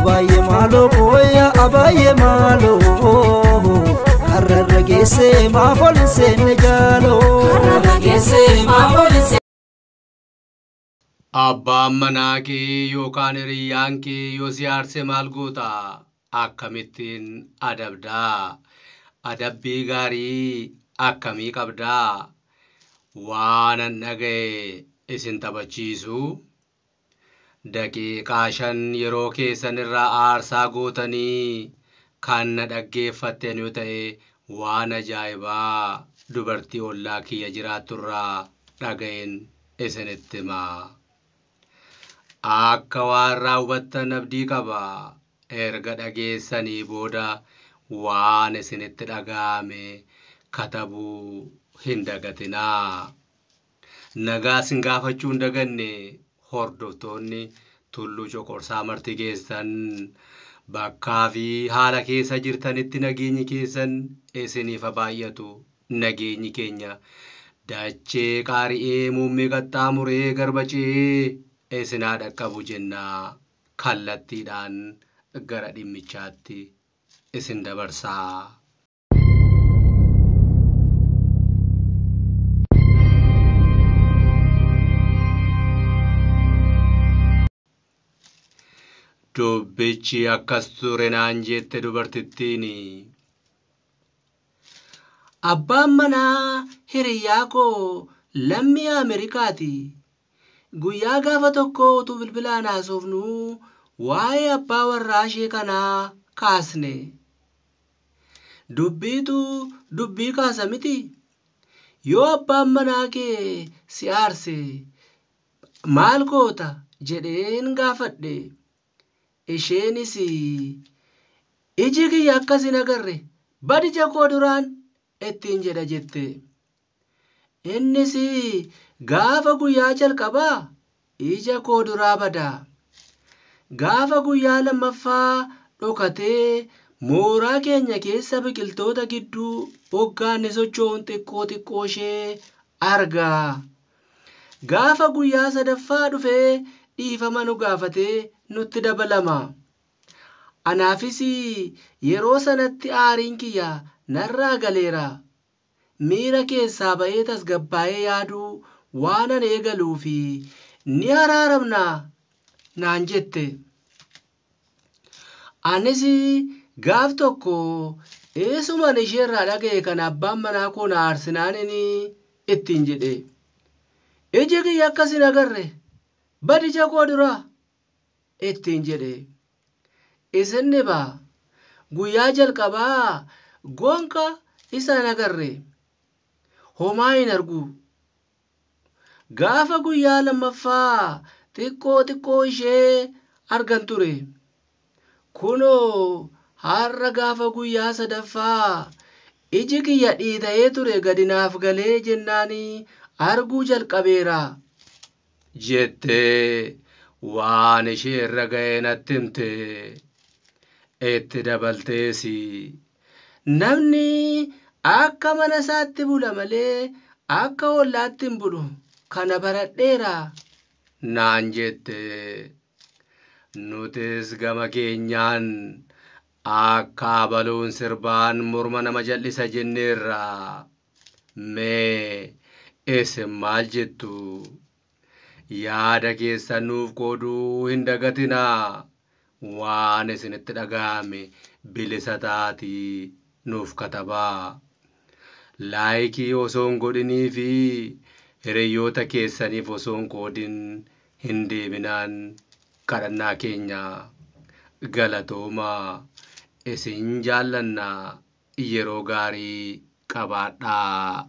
Abaayye maaloo booya abaayye maaloo kararra geesse maaf ol hin seenne jaaloo. Kararra geesse maaf ol hin seenne. Abbaan manaa kee yookaan hiriyyaan kee yoo si aarse maal goota? Akkamittiin adabdaa? Adabbii gaarii akkamii qabdaa? Waanan dhaga'e isin taphachiisu. Daqiiqaa 5 yeroo keessan irraa aarsaa gootanii kan na dhaggeeffattan yoo ta'e waan ajaa'ibaa dubartii ollaa kiyya jiraatturraa dhaga'een isinitti hima. Akka waan raawwattan abdii qaba. Erga dhageessanii booda waan isinitti dhaga'ame katabuu hin dagatinaa. Nagaa isin gaafachuu hin daganne hordoftoonni Tulluu Coqorsaa marti keessan bakkaa fi haala keessa jirtanitti nageenyi keessan isiniif haa baay'atu. Nageenyi keenya dachee qaari'ee muummee qaxxaamuree garba ce'ee isin haa dhaqqabu jenna. Kallattiidhaan gara dhimmichaatti isin dabarsaa. Dubbichi akkas ture naan jette dubartittiin. Abbaan manaa hiriyyaa koo lammii Ameerikaati. Guyyaa gaafa tokko utuu bilbilaan haasofnu waa'ee abbaa warraa ishee kanaa kaasne. Dubbiitu dubbii kaasa miti. Yoo abbaan manaa kee si aarse maal goota jedheen gaafadhe. Isheenis iji kiyya akkas hin agarre badi ija koo duraan ittiin jedha jette. Innis gaafa guyyaa jalqabaa ija koo duraa bada. Gaafa guyyaa lammaffaa dhokatee mooraa keenya keessa biqiltoota gidduu hoggaanni socho'uun xiqqoo xiqqoo ishee arga. Gaafa guyyaa sadaffaa dhufee dhiifama nu gaafatee nutti dabalama. Anaafis yeroo sanatti aariin kiyya narraa galeera. Miira keessaa ba'ee tasgabbaa'ee yaaduu waanan eegaluufi ni araaramna naan jette. Anis gaaf tokko eessuman isheerraa dhaga'e kan abbaan manaa koo na aarsinaanin ittiin jedhe. Iji kiyya akkas hin agarre badi ija koo duraa ittiin jedhe. Isin dhiba guyyaa jalqabaa gonka isa hin agarre homaa hin argu. Gaafa guyyaa lammaffaa xiqqoo xiqqoo ishee argan ture. Kunoo har'a gaafa guyyaa sadaffaa iji kiyya dhiita'ee ture gadi naaf galee jennaan arguu jalqabeera. Jettee waan ishee irra ga'e natti himte. Itti dabaltees namni akka mana isaatti bula malee akka ollaatti hin bulu kana baradheera naan jette. Nutis gama keenyaan akka abaluun sirbaan morma nama jal'isa jenneerra. Mee isin maal jettu? Yaada keessan nuuf qooduu hin dagatinaa. Waan isinitti dhaga'ame bilisa taatii nuuf katabaa. Laayikii osoo hin godhinii fi hiriyoota keessaniif osoo hin qoodin hin deebinaan kadhannaa keenya galatoomaa isin jaallanna yeroo gaarii qabaadhaa.